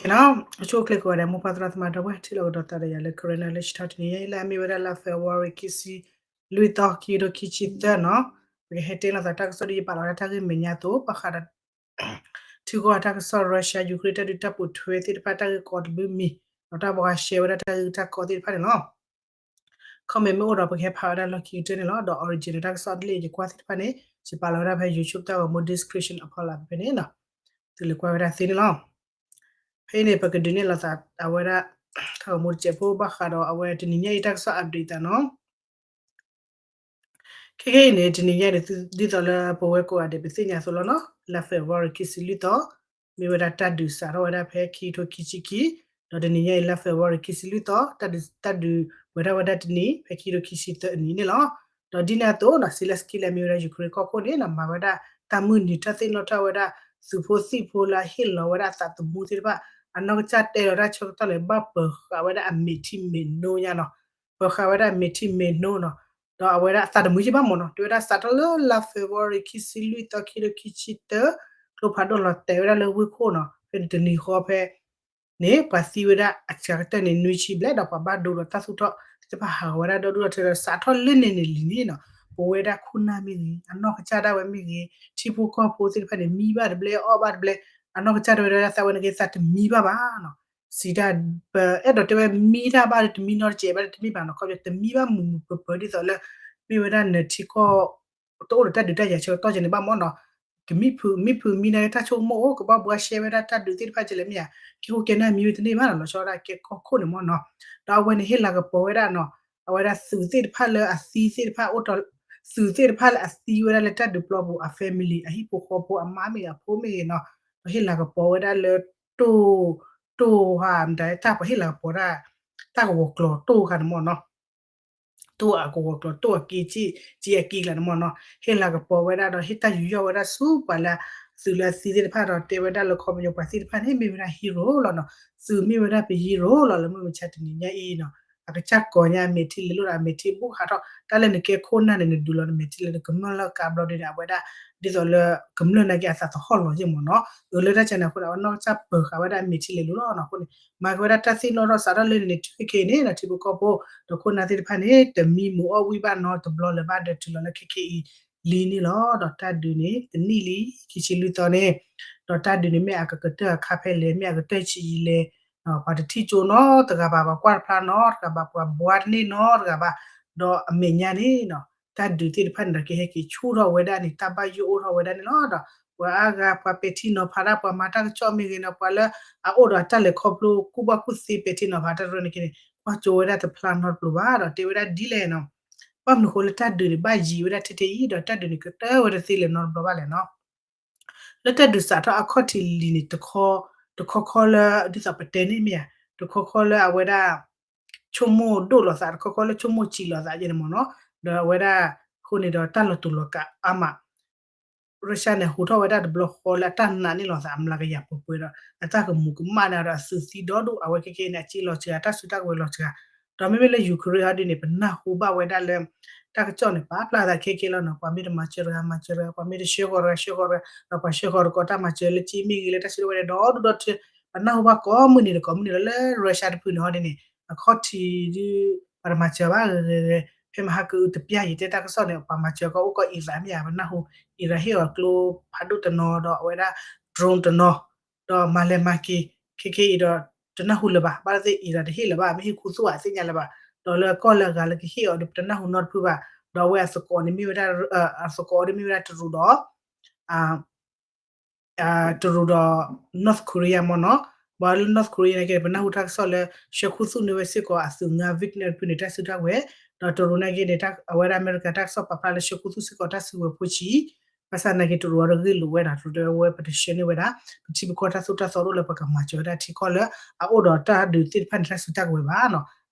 နီၤ, အဆိအချ့ကိးဂၤဒဲး မိၢ်ပၢ်သရၣ်သမါဒီပုၢ်ဝဲၢ် ထံၣ်လိာ်ကဒီးသးဒီးယၤလၢ Karen လၢ Star တနံၤညါအံၤ လၢအမ့ၢ်ဝဲဒၣ်လါ February ခံဆံလွံၢ်သီ ခံကထိခံဆံသၢနီၤ, ပကဟဲတဲလိာ်သးတၢ်ကစီၣ်ဒ်ယပာ်လီၤဝဲဒၣ်တၢ်ဂ့ၢ်မဲာ်ညါအသိး ဘၣ်ဃးဒီး ထံကီၢ်အတၢ်ကစီၣ် Russia Ukraine တၢ်ဒုးတၢ်ပိာ်ထွဲသ့ၣ်တဖၣ် တၢ်ဂ့ၢ်ကီတဘျုးမံၤ ဒီးတၢ်ဘှါရှဲဝဲဒၣ်တၢ်ဂ့ၢ်တၢ်ကီသ့ၣ်တဖၣ်န့ၣ်လီၤ. Comment မ့ၢ်အိၣ်ဒီး ပကဟဲဖးဝဲဒၣ်လီၢ်ခံကတၢၢ်န့ၣ်လီၤ. ဒီး original တၢ်ကစီၣ်ဒ်လဲၣ်ယကွၢ်သ့ၣ်တဖၣ်န့ၣ် ယပာ်လီၤဝဲဒၣ်ဖဲ YouTube တၢ်ဂီၤမူ description အဖီလာ်ဖဲန့ၣ်နီၤ, သုလဲၤကွၢ်ဝဲဒၣ်သ့န့ၣ်လီၤ. ဖဲအံၤန့ၣ် ပကဒုးနဲၣ်လိာ်သးအဝဲဒၣ် တၢ်ဂီၤမူတစဲးဖိ ဘၣ်ဃးဒီးအဝဲတနံၤညါအံၤတၢ်ကစီၣ် update သးနီၤ. ခဲကနံၣ်အံၤန့ၣ် တနံၤညါန့ၣ် ဒ်သိးလၢပဝဲကိးဂၤဒဲး ပသ့ၣ်ညါအသိးလီၤနီၤ, လါ February ခံဆံလွံၢ်သီ မ့ၢ်ဝဲဒၣ်တၢ်ဒုးစးထီၣ်ဝဲဒၣ်ဖဲခံကထိခံဆံခံ, ဒီးတနံၤညါအံၤ လါ February ခံဆံလွံၢ်သီ တၢ်ဒုးဝဲဒၣ်ဝဲဒၣ်တနံၤ ဖဲခံကထိခံဆံသၢအနံၤန့ၣ်လီၤ. ဒီးဒ်န့ၣ်အသိးနီၤ Zelensky လၢအမ့ၢ်ဝဲဒၣ် Ukraine ကီၢ်ခိၣ်န့ၣ်နီၤ မၤဝဲဒၣ်တၢ်မုၢ်နံၤ တၢ်သ့ၣ်နီၣ်ထီၣ်ဝဲဒၣ် သုးဖိသံၣ်ဖိလၢအဟ့ၣ်လီၤဝဲဒၣ်အသးသမူသ့ၣ်တဖၣ် အနီၢ်ကစၢ်တဲလီၤတၢ်ဆၢကတီၢ်လၢ ဘၣ်ပၢၤဃာ်ဝဲဒၣ်အမဲာ်ထံမဲာ်နိညါနီၤ, ပၢၤဃာ်ဝဲဒၣ်အမဲာ်ထံမဲာ်နိနီၤ, ဒီးအဝဲဒၣ်အသးတမုာ်ယံၣ်ဘၣ်မ့ၢ်နီၤ, တဲဝဲဒၣ်စးထီၣ်လၢလါ February ခံဆံလွံၢ်သီ ခံကထိခံဆံသၢ ကျိဖးဒိၣ်လီၤတဲာ်ဝဲဒၣ်လၢဝ့ၢ်ခိၣ်နီၤ, ဖဲန့ၣ်တနံၤဃီဖဲန့ၣ် ပှၤသံဝဲဒၣ်အစှၤကတၢၢ်န့ၣ် နွံဆံဘျဲၣ် ဒီးပှၤဘၣ်ဒိဒီးတၢ်သူၣ်ထီၣ်သ့ၣ်တဖၣ်ဟးဂီၤဝဲဒၣ်ဒီဒူၣ်ဒီထၢဒီး စးထီၣ်လၢန့ၣ်န့ၣ်လံန့ၣ်နီၤ, ပဝဲဒၣ်ခိၣ်နၢ်မ့ၢ်ဂ့ၤ အနီၢ်ကစၢ်ဒၣ်ဝဲမ့ၢ်ဂ့ၤ ထံဖိကီၢ်ဖိသ့ၣ်တဖၣ်န့ၣ် မံဘၣ်တဘျဲၣ် အီၣ်ဘၣ်တဘျဲၣ်, အနီၢ်ကစၢ်တဲဝဲဒၣ်သးဝဲန့ၣ်က့ သးတမံဘၣ်ဘၣ်နီၤ, စံးတၢ် ပအဲၣ်ဒိးတဲဝဲမံတၢ်ဘၣ်ဒီး တမံနီတစဲးဘၣ်ဒီး တမ့ၢ်ဘၣ်နီၤ, ခီဖျိတမံဘၣ်မုာ်မုာ်ပၢၤပၢၤဒ်သိးလၢ မ့ၢ်ဝဲဒၣ်နထံကီၢ် တအိၣ်ဒီးတၢ်ဒုးတၢ်ယၤဆၢကတီၢ်ကဲန့ၣ်ဘၣ်မ့ၢ်နီၤ, ကမံဖုးမံဖုးမံနာ်က့ တၢ်ဆိကမိၣ်အိၣ် ကဘၣ်ဘှါရှဲဝဲဒၣ်တၢ်ဒုးသ့ၣ်တဖၣ်ကဲလဲၣ်မ့ၢ်ဧါ, ကဲခိၣ်ကဲနၢ်မံဝဲတန့ၢ်ဘၣ်နီၤ, လီၤဆီဒၣ်ကဲကီၢ်ခိၣ်န့ၣ်မ့ၢ်နီၤ, ဒီးအဝဲန့ၣ်ဟ့ၣ်လၤကပီၤဝဲဒၣ်နီၤ, အဝဲဒၣ်သုးသ့ၣ်တဖၣ်လၢအသံသ့ၣ်တဖၣ်အိၣ်တီၤ, သုးသ့ၣ်တဖၣ်လၢအသံဝဲဒၣ်လၢတၢ်ဒုးပျီပူၤ အ family အဟံၣ်ဖိဃီဖိ အမါမ့ၢ်ဂ့ၤ အဖိမ့ၢ်ဂ့ၤနီၤ, ဒီးဟ့ၣ်လၤကပီၤဝဲဒၣ်လၢ တိၢ် တိၢ်ဟါ မတၤတၢ်ပှၤဟ့ၣ်လၤကပီၤဒၣ် တၢ်ကဝီၤကျီၤတိၢ်ခါန့ၣ်မ့ၢ်နီၤ, တိၢ်အကဝီၤကျီၤ တိၢ်အက့ က့အက့ကျါန့ၣ်မ့ၢ်နီၤ, ဟ့ၣ်လၤကပီၤဝဲဒၣ်ဒီး ဟ့ၣ်တၢ်ယူးယီၣ်ဝဲဒၣ်ဆူပှၤလၢ သုးလၢအသံသ့ၣ်တဖၣ်ဒီး တဲဝဲဒၣ်လၢခီပညီပှၤသ့ၣ်တဖၣ်န့ၣ် မ့ၢ်ဝဲဒၣ် hero လီၤနီၤ, သုးမ့ၢ်ဝဲဒၣ်ပ hero လီၤ လၢမုၢ်မဆါတနံၤညါအံၤနီၤ, အကစၢ်ကိးညါအမဲာ်ထံလဲၤလိာ်ဒီး အမဲာ်ထံဘူးဃာ်ထီၣ် တၢ်လၢနကဲခိၣ်နၢ်န့ၣ် နဒုးလီၤနမဲာ်ထံလဲၤ နကမျၢၢ်လၢကါဘျီဒ်န့ၣ် အဝဲဒၣ် ဒ်သိးလၢ ကမျၢၢ်နာ်က့ အသးသဟီၣ်လီၤယဲၢ်မ့ၢ်နီၤ, အလၢတၢ်ကဲန့ၣ်အဃိန့ၣ် အဝဲနီၢ်ကစၢ်ပၢၤဃာ်ဝဲဒၣ်အမဲာ်ထံလဲၤလိာ်လီၤနီၤ, အဃိန့ၣ် မၤက့ၤဝဲဒၣ်တၢ်သ့ၣ်နီၣ်ထီၣ်စးထီၣ်လၢန့ၣ်န့ၣ် တုၤခဲကနံၣ်အံၤန့ၣ် ထံဖိကီၢ်ဖိ ဒီးခိၣ်နၢ်သ့ၣ်တဖၣ်န့ၣ် တမံမုာ်အီၣ်ဝံၣ်ဘၣ်နီတဘျီလၢၤဘၣ်ဒီး တုၤလီၤလၢခဲကနံၣ်အံၤလံန့ၣ်လီၤ. ဒီးတၢ်ဒုးန့ၣ် တနံၣ်လံ ခံဆံလွံၢ်သီန့ၣ်, ဒီးတၢ်ဒုးန့ၣ် မ့ၢ်အကကတၢၢ်အခါဖဲလဲၣ် မ့ၢ်အကတၢၢ်ဆံးယံာ်လဲၣ်, ပှၤတထံၣ်ကၠိနီတဂၤဘၣ် ပှၤကွၢ်တဖျါနီတဂၤဘၣ် ပှၤဘှါတန့ၢ်နီတဂၤဘၣ်, ဒီးအမဲာ်ညါန့ၣ်နီၤ တၢ်ဒုးသ့ၣ်တဖၣ်န့ၣ်ဒီး ကဟဲက့ၤဆူၣ်ထီၣ်ဝဲဒၣ်န့ၣ် တၢ်ဘၣ်ယိၣ်အိၣ်ထီၣ်ဝဲဒၣ်န့ၣ်လီၤ. ဒီးပှၤအါဂၤ ပှၤပဲာ်ထံနီၤဖးတၢ် ပှၤမၤတၢ်ကစီၣ်မ့ၢ်ဂ့ၤနီၤ ပှၤလၢအအိၣ်ဒီးအတၢ်လဲၤခီဖျိကူၣ်ဘၣ်ကူၣ်သ့ ပဲာ်ထံနီၤဖးတၢ်တရၢန့ၣ်က့န့ၣ် ကွၢ်ကၠိဝဲဒၣ်တဖျါနီတပျိၤဘၣ် ဒီးတဲဝဲဒၣ်ဒ်လဲၣ်နီၤ ဘၣ်မနုၤဃိလၢတၢ်ဒုးန့ၣ် ဘၣ်ယံာ်ဝဲဒၣ်ထဲထဲအံၤ ဒီးတၢ်ဒုးန့ၣ်ကတၢၢ်ဝဲတသ့လၢၤနီတဘျီဘၣ်လဲၣ်နီၤ. လၢတၢ်ဒုးစးထီၣ်အခီၣ်ထံးလံၤန့ၣ် တခီ တခီခီလၢ ဒ်သိးပတဲန့ၣ်မ့ၢ်ဧါ, တခီခီလၢအဝဲဒၣ် ဆိကမိၣ်ဒိၣ်လိာ်သး တခီခီလၢဆိကမိၣ်စံးလိာ်သးယဲန့ၣ်မ့ၢ်နီၤ, ဒီးအဝဲဒၣ် အဃိန့ၣ်ဒီးတၢ်လီၤတူာ်လီၤကာ်အါမး Russia န့ၣ် ဟူးထီၣ်ဝဲဒၣ်တဘျီဃီလၢအတၢ်နာ်န့ၣ်လိာ်သး အမျးကယၤပှဲၤပှဲၤဒီး အတၢ်ကမူးကမၣ်န့ၣ်ဒီး အသုးသံဒီဒူၣ် အဝဲခဲခဲအံၤန့ၣ် အစ့လီၤစှၤ အတၢ်စုတၢ်ကဝဲၤလီၤစှၤ, ဒီးမ့မ့ၢ်လၢ Ukraine ဟီဒ်န့ၣ် ပနၢ်ဟူဘၣ်ဝဲဒၣ်လၢ တၢ်ကစီၣ်န့ၣ် ပာ်ဖျါသးခဲခဲလီၤနီၤ, ပှၤမ့ၢ်တမၤစၢၤတဂၤ မၤစၢၤတဂၤ ပှၤမ့ၢ်တဆှၢဃီၤတဂၤ ဆှၢဃီၤတဂၤ ဒီးပှၤဆှၢဃီၤတကိးတၢ်မၤစၢၤလၢက့မ့ၢ်ဂ့ၤ လၢတၢ်စုတဝဲဒီး ဒီဒူၣ်ဒီထၢ ပနၢ်ဟူဘၣ်ကိးမုၢ်နံၤဒီးကိးမုၢ်နံၤလီၤ. လၢ Russia တဖုန့ၣ်ဟီဒ်န့ၣ် အခီၣ်ထံးဒုး ပှၤတမၤစၢၤဘၣ်ဂ့ၤဂ့ၤဂ့ၤ, ဖဲမဟါကအုတပျၢ်ယံၤတဲတၢ်ကစီၣ်န့ၣ် ပှၤမၤစၢၤကီးအိၣ်ကီး Iran မ့ၢ်ဧါ, ပနၢ်ဟူ Iran ဟ့ၣ်အီၤကျိဖးဒိၣ်တနီၤ ဒီးအဝဲဒၣ် drone တနီၤ ဒီးမၤလဲၤမၤက့ၤ ခဲခဲအံၤဒီး တနၢ်ဟူလၢၤဘၣ်, ဘၣ်သ့ၣ်သ့ၣ် Iran တဟ့ၣ်လၢၤဘၣ် မ့ၢ်ဟ့ၣ်ခူသူၣ်ဧါသ့ၣ်ညါလၢၤဘၣ်, ဒီးလၢကီၢ်လၢအဂၤလၢကဟ့ၣ်အီၤဒီး ပတနၢ်ဟူနီတဖုဘၣ်, ဒီးအဝဲအသကိးန့ၣ်မ့ၢ်ဝဲဒၣ် အသကိးအီၤဒ်မ့ၢ်ဝဲဒၣ်တရူးဒီး တရူးဒီး North Korea မ့ၢ်နီၤ, ဘၣ်လၢ North Korea န့ၣ်က့ ပနၢ်ဟူတၢ်ကစီၣ်လၢ ဆှၢခူသူၣ်န့ၢ်ဝဲစ့ၢ်ကီးအသုး Wagner တဖုန့ၣ် တၢ်စုတၢ်ကဝဲၤ, ဒီးတရူးန့ၣ်က့န့ၣ် အဝဲဒၣ်အမဲရကၤတၢ်ကစီၣ်ပာ်ဖျါလၢဆှၢခူသူၣ်စ့ၢ်ကီးတၢ်စုကဝဲၤဖိဆံး, ဘၣ်ဆၣ်နာ်က့တရူးအီၤဒီးဂ့ၢ်လိာ်ဝဲဒၣ် တရူးတဲဝဲပတဆှၢန့ၢ်ဝဲဒၣ် ပထံပကီၢ်တၢ်သိၣ်တၢ်သီတအိၣ်လၢပကမၤစၢၤဝဲဒၣ်ထံကီၢ်လၢ အအိၣ်ဒီးတၢ်ဒုးသ့ၣ်တဖၣ်န့ၣ် တၢ်စုတၢ်ကဝဲၤဘၣ်နီၤ.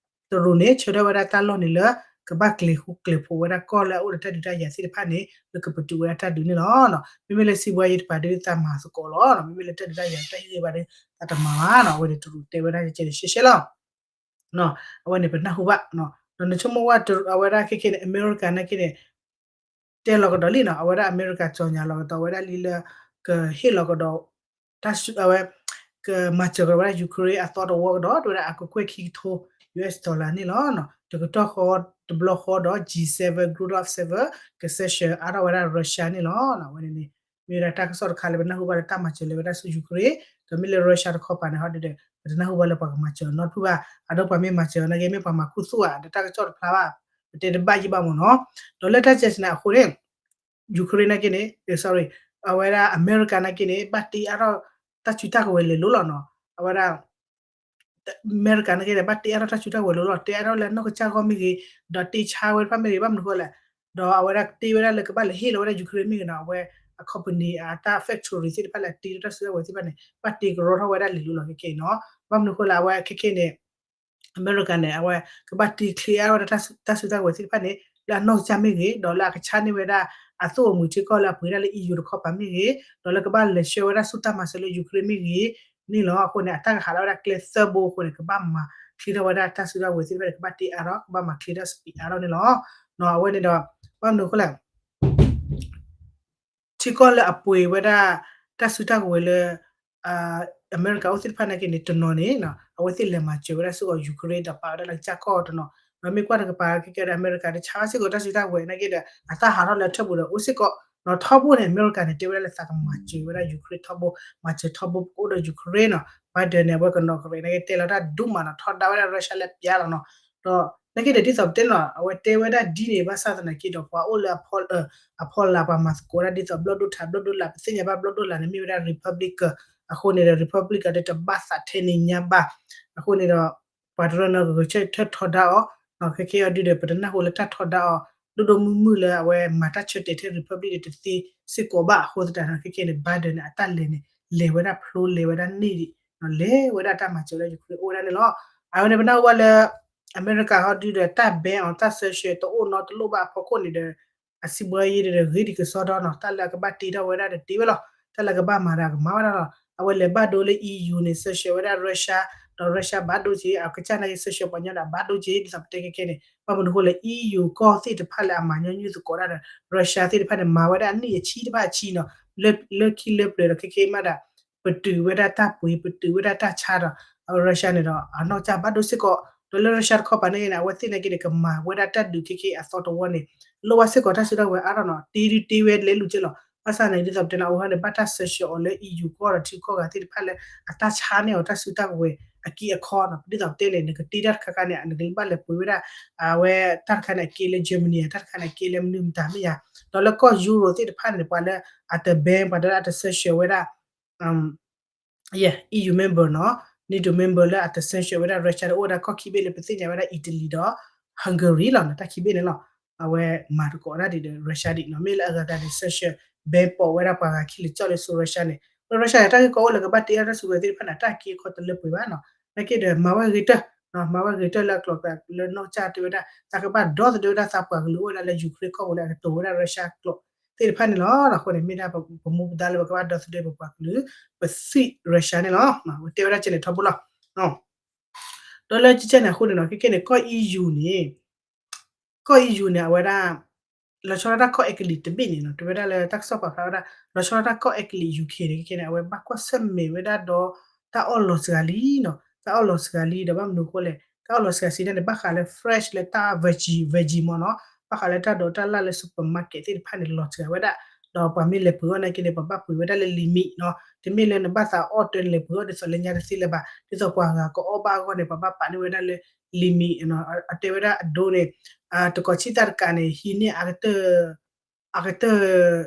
တရူးန့ၣ် ဆၢထၢၣ်ဝဲဒၣ်တၢ်လီၢ်န့ၣ်လၢ ကဘၣ်ကျဲၤဃူကျဲၤဖိးဝဲဒၣ်ကီၢ်လၢအအိၣ်ဒီးတၢ်ဒုးတၢ်ယၤသ့ၣ်တဖၣ်န့ၣ် လၢကပတုာ်ဝဲဒၣ်တၢ်ဒုးန့ၣ်လီၤ. မ့မ့ၢ်လၢစံးဘှါယံၤတပၤဒုးသးမၤသကိးလီၤ, မ့မ့ၢ်လၢတၢ်ဒုးတၢ်ယၤတၢ်ဟ့ၣ်ဂ့ၢ်ဘၣ်ဒီး သးတမၤဘၣ်နီၤ, အဝဲန့ၣ်တရူးတဲဝဲဒၣ်ကဲန့ၣ်ရှဲရှဲလီၤ. အဝဲန့ၣ်ပနၢ်ဟူဘၣ်, ဒီးနဆိကမိၣ်ဝဲအဝဲဒၣ်ခဲခဲန့ၣ် အမဲရကၤနာ်က့န့ၣ် တဲလီၤကဒီးလံနီၤ, အဝဲဒၣ်အမဲရကၤကၠီၤညါလီၤကဒီးဝဲဒၣ်လံလၢ ကဟ့ၣ်လီၤကဒီး တၢ်စုအဝဲ ကမၤစၢၤကဒီးဝဲဒၣ် Ukraine အသီတဝီကဒီး တဲဝဲဒၣ်အကကွဲၢ်ခံကထိ US dollar န့ၣ်လီၤ. တကတီၢ်ဃီတဘျီဃီဒီး G seven group of seven က sanction အါထီၣ်ဝဲဒၣ် Russia န့ၣ်လီၤ. အဝဲန့ၣ်န့ၣ် မ့ၢ်ဝဲဒၣ်တၢ်ကစီၣ်တခါလၢပနၢ်ဟူဘၣ်လၢတၢ်မၤစၢၤလၢဝဲဒၣ်ဆူ Ukraine ဒီးမ့ၢ်လၢ Russia တခီပၤန့ၣ် ဟီဒုဒီး ပတနၢ်ဟူဘၣ်လၢပှၤကမၤစၢၤနီတဖုဘၣ်. အဒိပှၤမ့ၢ်မၤစၢၤနာ်က့ မ့ၢ်ပှၤမၤခူသူၣ်ဧါ ဒီးတၢ်ကစီၣ်တဖျါဘၣ် ပတဲတဘၣ်ယံၣ်ဘၣ်မ့ၢ်နီၤ. ဒီးလၢတၢ်စဲးစနၢအဃိန့ၣ် Ukraine နာ်က့န့ၣ် sorry အဝဲဒၣ်အမဲရကၤနာ်က့န့ၣ် ဘၣ်တ့အါထီၣ်တၢ်စုတၢ်ကဝဲၤလဲၤလိၤလီၤနီၤ. အဝဲဒၣ် အမဲရကၤနာ်က့ဒီး ဘၣ်တ့အါထီၣ်တၢ်စုတၢ်ကဝဲၤလိၤလီၤ. တ့အါထီၣ်လၢအနီၢ်ကစၢ်ဂီၢ်မ့ၢ်ဂ့ၤ, ဒီးတ့ဆါဝဲတဖၣ်မ့ၢ်ဂ့ၤ, ဘၣ်မနုၤဃိလဲၣ်, ဒီးအဝဲဒၣ်တ့ဝဲဒၣ်လၢကဘၣ်လဲၤဟ့ၣ်လီၤဝဲဒၣ် Ukraine မ့ၢ်ဂ့ၤနီၤ, အဝဲအ company အတၢ် factory သ့ၣ်တဖၣ်လၢအတ့ထီၣ်တၢ်စုတၢ်ကဝဲၤသ့ၣ်တဖၣ်န့ၣ် ဘၣ်တ့ကရီထီၣ်ဝဲဒၣ်လဲၤလိၤလီၤခဲကနံၣ်အံၤနီၤ. ဘၣ်မနုၤဃိလဲၣ် အဝဲခဲကနံၣ်အံၤန့ၣ် အမဲရကၤန့ၣ် အဝဲကဘၣ်တ့ clear အါထီၣ်ဝဲဒၣ်တၢ်စုတၢ်ကဝဲၤသ့ၣ်တဖၣ်န့ၣ် လၢအနီၢ်ကစၢ်မ့ၢ်ဂ့ၤ, ဒီးလၢအကဆါန့ၢ်ဝဲဒၣ် အသူၣ်အမုာ်ထံကီၢ်လၢအပှ့ၤဒၣ်လၢ EU တခီပၤမ့ၢ်ဂ့ၤ, ဒီးလၢကဘၣ်လဲၤဆှၢဝဲဒၣ်ဆူတၢ်မၤစၢၤလၢ Ukraine မ့ၢ်ဂ့ၤန့ၣ်လီၤ. အဃိန့ၣ် အတၢ်ကဟးထီၣ်ဝဲဒၣ်ကျဲသၢဘိအဃိန့ၣ် ကဘၣ်မၤ clear ထီၣ်ဝဲဒၣ်တၢ်စုတၢ်ကဝဲၤသ့ၣ်တဖၣ်န့ၣ် ကဘၣ်တ့အါထီၣ် ကဘၣ်မၤ clear တၢ် speed အါထီၣ်န့ၣ်လီၤ. အဝဲန့ၣ်ဒီး ဘၣ်မနုၤအဃိလဲၣ် ထံကီၢ်လၢအပှ့ၤဝဲဒၣ် တၢ်စုတၢ်ကဝဲၤလၢ အမဲရကၤအိၣ်သ့ၣ်တဖၣ်နာ်က့န့ၣ် တနီၤန့ၣ် အဝဲသ့ၣ်လဲၤမၤစၢၤဝဲဒၣ်စ့ၢ်ကီး Ukraine ဒီးပာ်ဝဲဒၣ်လၢကစၢ်ကီၢ်တနီၤ, ဒီးမ့ၢ်ကွၢ်တကပၤခဲကနံၣ်အံၤဒီး အမဲရကၤတဆါစ့ၢ်ကီးတၢ်စုတၢ်ကဝဲၤနာ်က့ဒီး အတၢ်ဟးထီၣ်လၢထၢၣ်ပူၤဒီးအိၣ်စ့ၢ်ကီး ထီဘိန့ၣ် အမဲရကၤန့ၣ် တဲဝဲဒၣ်လၢသးကမၤစၢၤဝဲဒၣ် Ukraine ထီဘိ, မၤစၢၤထီဘိ ပကအိၣ်ဒီး Ukraine နီၤ. Biden န့ၣ် အဝဲကနီၤကရဲးနာ်က့ တဲလီၤတၢ်ဒိၣ်မးနီၤ, ထီဒါဝဲဒၣ် Russia လၢပျါလီၤနီၤ. ဒီးနာ်က့ဒီး ဒ်သိးပတဲနီၤ အဝဲတဲဝဲဒၣ်ဒ်န့ၣ် ဘၣ်ဆၣ်သနာ်က့ဒီး ပှၤအိၣ်လၢ အဖီလာ် ပှၤမၤသကိးဒၣ်ဒ်သိး ဘျီၣ်ဒိၣ်ထး ဘျီၣ်ဒိၣ်လာ် ပသ့ၣ်ညါဘၣ် ဘျီၣ်ဒိၣ်လာ်န့ၣ် မ့ၢ်ဝဲဒၣ် Republican အဃိန့ၣ်ဒီး Republican ဒီးတဘၣ်သးထဲန့ၣ်ညါဘၣ်. အဃိန့ၣ်ဒီး ပှၤတရၢၢ်နီၢ်ကဂဲၤဆၢထၢၣ်ထီဒါအီၤ, ခဲကနံၣ်အံၤဒုဒီး ပတနၢ်ဟူလၢတၢ်ထီဒါအီၤ ဒိၣ်ဒိၣ်မုၢ်မုၢ်လၢအဝဲမၤတၢ်ဆၢတဲာ်ထဲ Republican ဒီးတသ့စ့ၢ်ကီးဘၣ်အဃိသတးန့ၣ် ခဲကနံၣ်အံၤန့ၣ် Biden န့ၣ် အတၢ်လဲၤန့ၣ် လဲၤဝဲဒၣ်ဖျိလဲၤဝဲဒၣ်န့ၢ်ဒံး လဲၤဝဲဒၣ်တၢ်မၤစၢၤလၢ Ukraine အိၣ်ဝဲဒၣ်န့ၣ်လီၤ. အဝဲန့ၣ်ပနၢ်ဟူဘၣ်လၢ အမဲရကၤဟီဒုဒီး တၢ် ban အီၤ တၢ် sanction တအိၣ်နီတလိၣ်ဘၣ်အဖီခိၣ်န့ၣ်ဒီး အစံးဘှီယံၤဒီး ဂ့ၤဒံးကစီဒီနီၤ, တၢ်လၢအကဘၣ်တ့ထီၣ်ဝဲဒၣ်ဒီးတ့ဝဲလီၤ, တၢ်လၢအကဘၣ်မၤဒီးအကမၤဝဲဒၣ်လီၤ. အဝဲလဲၤဘၣ်ဒိလၢ EU န့ၣ် sanction ဝဲဒၣ် Russia, ဒီး Russia ဘၣ်ဒိက့ၤ အကစၢ်နာ်က့ sanction ပှၤညီဒီးဘၣ်ဒိက့ၤ ဒ်သိးပတဲခဲခဲန့ၣ် ဘၣ်မနုၤအဃိလဲၣ် EU ကီၢ်သ့ၣ်တဖၣ်လၢအမၤညီနုၢ်သကိးဒၣ်ဒီး Russia သ့ၣ်တဖၣ်န့ၣ် မၤဝဲဒၣ်အနံၣ်အဆံတဖၣ်အဆံနီၤ, လၢခံလၢပျၢၤဒီးခဲခဲမးဒီး ပတုာ်ဝဲဒၣ်တၢ်ပှ့ၤ ပတုာ်ဝဲဒၣ်တၢ်ဆါဒီး Russia န့ၣ်ဒီး အနီၢ်ကစၢ်ဘၣ်ဒိစ့ၢ်ကီး, ဒီးလၢ Russia တခီပၤန့ၣ်န့ၣ် အဝဲသ့ၣ်နာ်က့န့ၣ် ကမၤဝဲဒၣ်တၢ်ဒုးခဲခဲအသီတဝီန့ၣ် လိၣ်ဘၣ်စ့ၢ်ကီးတၢ်စုတၢ်ကဝဲၤအါထီၣ်နီၤ, တ့ဒုတ့ဝဲလဲၤလူၤက့လီၤ. ဘၣ်ဆၣ်န့ၣ် ဒ်သိးပတဲန့ၣ် အဝဲန့ၣ် ဘၣ်တၢ် sanction အီၤလၢ EU ကီၢ်ဒီးထံကီၢ်ဂၤသ့ၣ်တဖၣ်လၢ အတၢ်ဆါန့ၢ်အီၤတၢ်စုတၢ်ကဝဲၤအက့အခီနီၤ, ဒ်သိးပတဲန့ၣ် နကတ့တၢ်တခါခါန့ၣ် နကဘၣ်လဲၤပှ့ၤဝဲဒၣ် အဝဲတၢ်တခါန့ၣ် အက့လၢ Germany တၢ်တခါန့ၣ် အက့လၢမနုၤမတၤမ့ၢ်ယါ, ဒီးလၢကီၢ် Euro သ့ၣ်တဖၣ်န့ၣ် ပှၤလၢအတ ban ပှၤဒီးအတ sanction ဝဲဒၣ် EU member နီၤ, NATO member လၢအတ sanction ဝဲဒၣ် Russia ဒီး အိၣ်ဝဲဒၣ်ကီၢ်ခံဘ့ၣ်လၢပသ့ၣ်ညါဝဲဒၣ် Italy ဒီး Hungary လီၤနီၤ, တၢ်ခံဘ့ၣ်န့ၣ်လီၤ. အဝဲမၤသကိးဒၣ်ဒ်ဒီး Russia ဒံးနီၤ, မ့ၢ်လၢအဂၤဂၤန့ၣ် sanction ban ပိာ်ဝဲဒၣ်ပှၤဂၤခံလၢာ်ကၠီၣ်လၢ Russia န့ၣ်, ဒီး Russia န့ၣ် တၢ်ဂ့ၢ်ကီအိၣ်လၢကဘၣ်တ့အါတၢ်စုကဝဲၤသ့ၣ်တဖၣ်န့ၣ် တၢ်က့အခီတလၢပှဲၤဘၣ်နီၤ, နာ်က့ဒီး မၤဝဲဂ့ၤတၢၢ် မၤဝဲဂ့ၤတၢၢ်လၢအကျိၤအကျဲလၢနီၢ်ကစၢ်တဲဝဲဒၣ် တၢ်ကဘၣ်ဒီသဒၢဝဲဒၣ်သးပှၤကလုာ်အိၣ်ဝဲဒၣ်လၢ Ukraine ကီၢ်ပူၤလၢအကတိၤဝဲဒၣ် Russia ကျိာ်သ့ၣ်တဖၣ်န့ၣ်လီၤ. အဃိန့ၣ် မ့ၢ်ဒၣ်ပမူပဒါလၢပကဘၣ်ဒီသဒၢပပှၤကလုာ် ပသွံၣ် Russia န့ၣ်လီၤ. ပတဲဝဲဒၣ်ကဲန့ၣ်ထီဘိလီၤ. ဒီးလၢကဲန့ၣ်အဃိန့ၣ်နီၤ ခဲကဲန့ၣ် ကီၢ် EU န့ၣ် ကီၢ် EU န့ၣ် အဝဲဒၣ် လီၤဆီဒၣ်တၢ်ကီၢ်အဲကလံးတဘ့ၣ်န့ၣ်နီၤ, တဲဝဲဒၣ်လၢတၢ်ကစီၣ်ပာ်ဖျါဝဲဒၣ် လီၤဆီဒၣ်တၢ်ကီၢ်အဲကလံး UK န့ၣ် ခဲကဲန့ၣ် အဝဲဘၣ်ကွၢ်ဆၢၣ်မဲာ်ဝဲဒၣ်ဒီး တၢ်အီၣ်လီၤစှၤလံနီၤ, တၢ်အီၣ်လီၤစှၤလံဒီး ဘၣ်မနုၤအဃိလဲၣ် တၢ်အီၣ်လီၤစှၤစံးဒၣ်န့ၣ် ဘၣ်ဃးလၢ fresh လၢတၢ် veggie veggie မ့ၢ်နီၤ, ဘၣ်ဃးလၢတၢ်ဒိးတၢ်လၣ်လၢ supermarket သ့ၣ်တဖၣ်န့ၣ် လီၤစှၤဝဲဒၣ်, ဒီးပှၤမ့ၢ်လဲၤပှ့ၤအီၣ်နာ်က့န့ၣ် ပှၤဘၣ်ပှ့ၤဝဲဒၣ်လၢ limit နီၤ, တမ့ၢ်လၢနဘၣ်သးအီၣ်တၢ်န့ၣ် လဲၤပှ့ၤအီၣ်ဒ်သိးလၢညါတသ့လၢၤဘၣ်, ဒ်သိးပှၤဂၤကအီၣ်ဘၣ်အဂီၢ်န့ၣ် ပှၤဘၣ်ပာ်န့ၢ်ဝဲဒၣ်လၢ limit နီၤ, အတဲဝဲဒၣ်အဒိန့ၣ် တကိးဆံၣ်သၣ်တကးန့ၣ် ဟံးန့ၢ်အကတၢၢ် အကတၢၢ်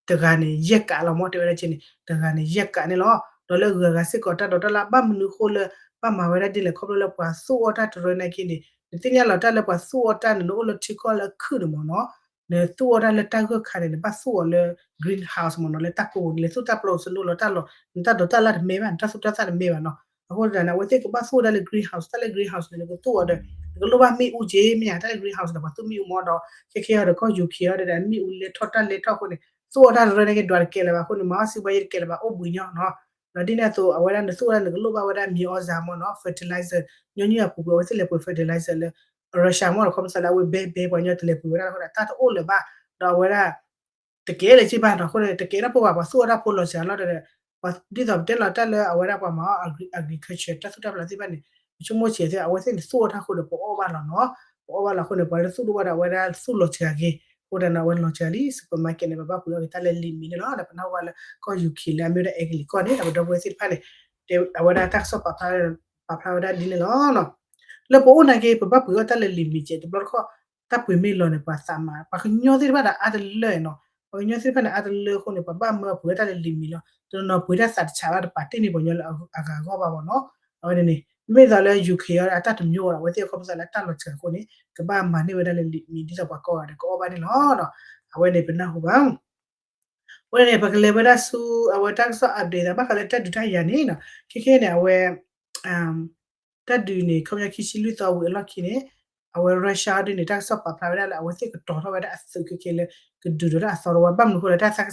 တဂၤန့ၣ် ယဲၢ်ကးလီၤမ့ၢ် တဲဝဲဒၣ်ကဲန့ၣ် တဂၤန့ၣ် ယဲၢ်ကးန့ၣ်လီၤ. ဒီးလၢအဂၤဂၤစ့ၢ်ကီးတၢ်ဒိးတၢ်လၣ် ဘၣ်မနုၤအဃိလၢ ဘၣ်မၤဝဲဒၣ်ဒ်လဲၣ် ခီဖျိလၢပှၤသူၣ်အီၣ်တၢ်တရၢနာ်က့န့ၣ် နသ့ၣ်ညါလီၤတၢ်လၢပှၤသူၣ်အီၣ်တၢ်န့ၣ် နအိၣ်လၢထံကီၢ်လၢအခုၣ်န့ၣ်မ့ၢ်နီၤ, နသူၣ်အီၣ်တၢ်လၢတၢ်ဂၢၢ်ခါန့ၣ် နဘၣ်သူၣ်အီၤလၢ greenhouse မ့ၢ်နီၤ, လၢတၢ်ကိးပူၤန့ၣ် လဲၤသူၣ်တၢ်ပျီ စနိလီၤတၢ်လီၤ နတၢ်ဒိးတၢ်လၣ်တမ့ၢ်ဘၣ် နတၢ်သူၣ်တၢ်သၣ်တမ့ၢ်ဘၣ်နီၤ. အဃိသတးန့ၣ် အဝဲသ့ၣ်ကဘၣ်သူၣ်ဝဲဒၣ်လၢ greenhouse, တၢ်လၢ greenhouse န့ၣ် နကသူၣ်အီၤဒီး နကလိၣ်ဘၣ်မ့ၣ်အူက့မ့ၢ်ဧါ, တၢ်လၢ greenhouse န့ၣ် ပှၤသူၣ်မ့ၣ်အူမ့ၢ်ဒီး ခဲခဲအံၤဒီးကီၢ် UK အံၤဒီး မ့ၣ်အူလဲၤထီၣ်တၢ်လဲၤထီၣ်အဃိန့ၣ် သူၣ်အီၣ်တၢ်တရၢနာ်က့ ဒွးတကဲလၢၤဘၣ်အဃိန့ၣ် မၤအီၣ်စံးဘှါယဲတကဲလၢၤဘၣ် အိၣ်ဘှံးညီနီၤ. ဒီးဒ်န့ၣ်အသိး အဝဲဒၣ်နသူၣ်အီၣ်ဒၣ်နကလိၣ်ဘၣ်ဝဲဒၣ်မံၤအီၣ်စၢ်မ့ၢ်နီၤ fertilizer, ညီနုၢ်အပူၤကွံာ် အဝဲသ့ၣ်လဲၤပှ့ၤ fertilizer လၢ Russia မ့ၢ်ဒီး ခီပသးလၢအဝဲဘဲဘဲပှၤညီတလဲၤပှ့ၤဝဲဒၣ်အဃိဒီး တၢ်တအိၣ်လၢၤဘၣ်, ဒီးအဝဲဒၣ် တကဲလၢၤက့ဘၣ်နီၤ, အဃိန့ၣ် တကဲထီၣ်ဖိဘၣ် ပှၤသူၣ်အီၣ်တၢ်ဖိလီၤစှၤလီၤဒီး ဒ်သိးပတဲလီၤတၢ်လၢအဝဲဒၣ်ပှၤမၤအီၣ် agri- agriculture တၢ်သူၣ်တၢ်ဖျးသ့ၣ်တဖၣ်န့ၣ် ပဆိကမိၣ်ဆံးသ့ၣ် အဝဲသ့ၣ်န့ၣ်သူၣ်အီၣ်တၢ်ဃိဒီး ပအီၣ်ဘၣ်လီၤနီၤ, ပအီၣ်ဘၣ်လီၤအဃိန့ၣ် ပှၤလၢသူၣ်တအိၣ်ဘၣ်ဒီး အဝဲဒၣ်သူၣ်လီၤစှၤက့ၤ, အဃိဒီးနီၤ အဝဲလီၤစှၤလံ supermarket န့ၣ် ပဘၣ်ပှ့ၤအီၣ်က့ၤတၢ်လၢလံာ်မံၤန့ၣ်လီၤ. ဒီးပနၢ်ဟူဘၣ်လၢကီၢ် Ukraine လၢအမ့ၢ်ဝဲဒၣ် Agri ကီၢ်န့ၣ် ဒီးပဒီပုၢ်ဝဲၢ်သ့ၣ်တဖၣ်န့ၣ် အဝဲဒၣ်တၢ်ကစီၣ်ပာ်ဖျါ ပာ်ဖျါဝဲဒၣ်ဒ်န့ၣ်လီၤ. လၢပအိၣ်နာ်က့ ပဘၣ်ပှ့ၤအီၣ်တၢ်လၢလံာ်မံၤကဲး တဘျီတခီၣ် တၢ်ပှ့ၤမ့ၢ်လီၤန့ၣ် ပှၤသးမၤ ပှၤကညီသ့ၣ်တဖၣ်ဒီးအါတလၢနီၤ, ပှၤကညီသ့ၣ်တဖၣ်န့ၣ် အါတလၢအဃိန့ၣ် ပှၤဘၣ်မၢအပှ့ၤအီၣ်တၢ်လၢလံာ်မံၤလီၤ. တနီၤနီၤပှ့ၤတၢ်သးတဆးဘၣ် တပာ်တ့ၢ်န့ၢ်ပှၤကညီလၢအဂၤအဂီၢ်ဘၣ်ဘၣ်နီၤ. အဝဲန့ၣ်န့ၣ် မ့ၢ်သိးလၢ Ukraine အတၢ်တမျိုးအီၤ အဝဲသ့ၣ်အခီပညီလၢတၢ်လီၤစှၤအဃိန့ၣ် ကဘၣ်မၤန့ၢ်ဝဲဒၣ်လၢလံာ်မံၤ ဒ်သိးပှၤကိးဂၤဒဲးကအိၣ်ဘၣ်န့ၣ်လီၤ. အဝဲန့ၣ်ပနၢ်ဟူဘၣ် အဝဲန့ၣ် ပကလဲၤဝဲဒၣ်ဆူ အဝဲတၢ်ကစီၣ် update သးဘၣ်ဃးလၢတၢ်ဒုးတၢ်ယၤန့ၣ်နီၤ, ခဲခဲန့ၣ် အဝဲ တၢ်ဒုးန့ၣ် ခီပညီခံဆံလွံၢ်သီဝံၤအလီၢ်ခံန့ၣ် အဝဲ Russia ဒ်န့ၣ် တၢ်ကစီၣ်ပာ်ဖျါဝဲဒၣ်လၢ အဝဲသ့ၣ်ကတီၤထီၣ်ဝဲဒၣ်အသုးခဲခဲလၢ ကဒုးဒီးတၢ်အသီတဝီ ဘၣ်မနုၤအဃိလဲၣ် တၢ်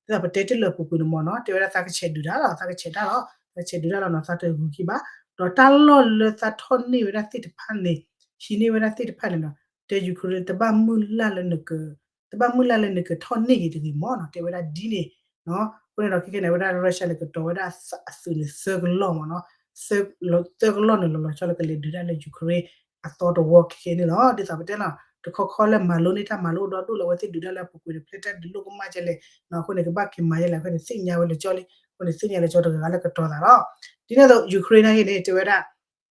ဒ်သိးပတဲတ့ၢ်လၢအပူၤကွံာ်န့ၣ်မ့ၢ်နီၤ တဲဝဲဒၣ်သးကဆဲးဒုးတၢ်လီၤ သးကဆဲးတၢ်လီၤ သးကဆဲးဒုးတၢ်လီၤနီၤ သးတဂုၤခံဘၣ်, ဒီးတၢ်လီၢ်လၢသးထီၣ်န့ၢ်ဝဲဒၣ်သ့ၣ်တဖၣ်န့ၣ် ဟံးန့ၢ်ဝဲဒၣ်သ့ၣ်တဖၣ်န့ၣ်နီၤ တဲ Ukraine တဘၣ်မုၢ်လၢ်လၢနက တဘၣ်မုၢ်လၢ်လၢနကထီၣ်န့ၢ်က့ၤတဂ့ၤမ့ၢ်နီၤ တဲဝဲဒၣ်ဒ်န့ၣ်နီၤ. အဃိန့ၣ်ဒီးခဲခဲန့ၣ် အဝဲဒၣ် Russia န့ၣ် ကတီၤဝဲဒၣ်အသုးန့ၣ်သၢကလီၢ်မ့ၢ်နီၤ, သၢကလီၢ်န့ၣ် လီၤလီၤဆီလၢကလဲၤဒုးတၢ်လၢ Ukraine အသီတဝီခဲခဲန့ၣ်လီၤ. ဒ်သိးပတဲနီၤ တခီခီလၢမၤလိန့ၢ်တၢ်မၤလိအိၣ်ဒီဒူၣ်လၢအဝဲသ့ၣ်ဒုးတၢ်လၢအပူၤကွံာ်န့ၣ် ဖျဲၣ်တၢ်ဒုးလိၣ်ကမၣ်ကဲလဲၣ်နီၤ အဃိန့ၣ် ကဘၣ်က့ၤမၤယဲလဲၣ် အဃိန့ၣ် သ့ၣ်ညါဝဲလၢာ်ကၠီလံ အဃိန့ၣ် သ့ၣ်ညါလၢာ်ကၠီတဂၤဂၤလၢကတီၤသးလီၤ. ဒ်န့ၣ်အသိး Ukraine နာ်က့န့ၣ် တဲဝဲဒၣ်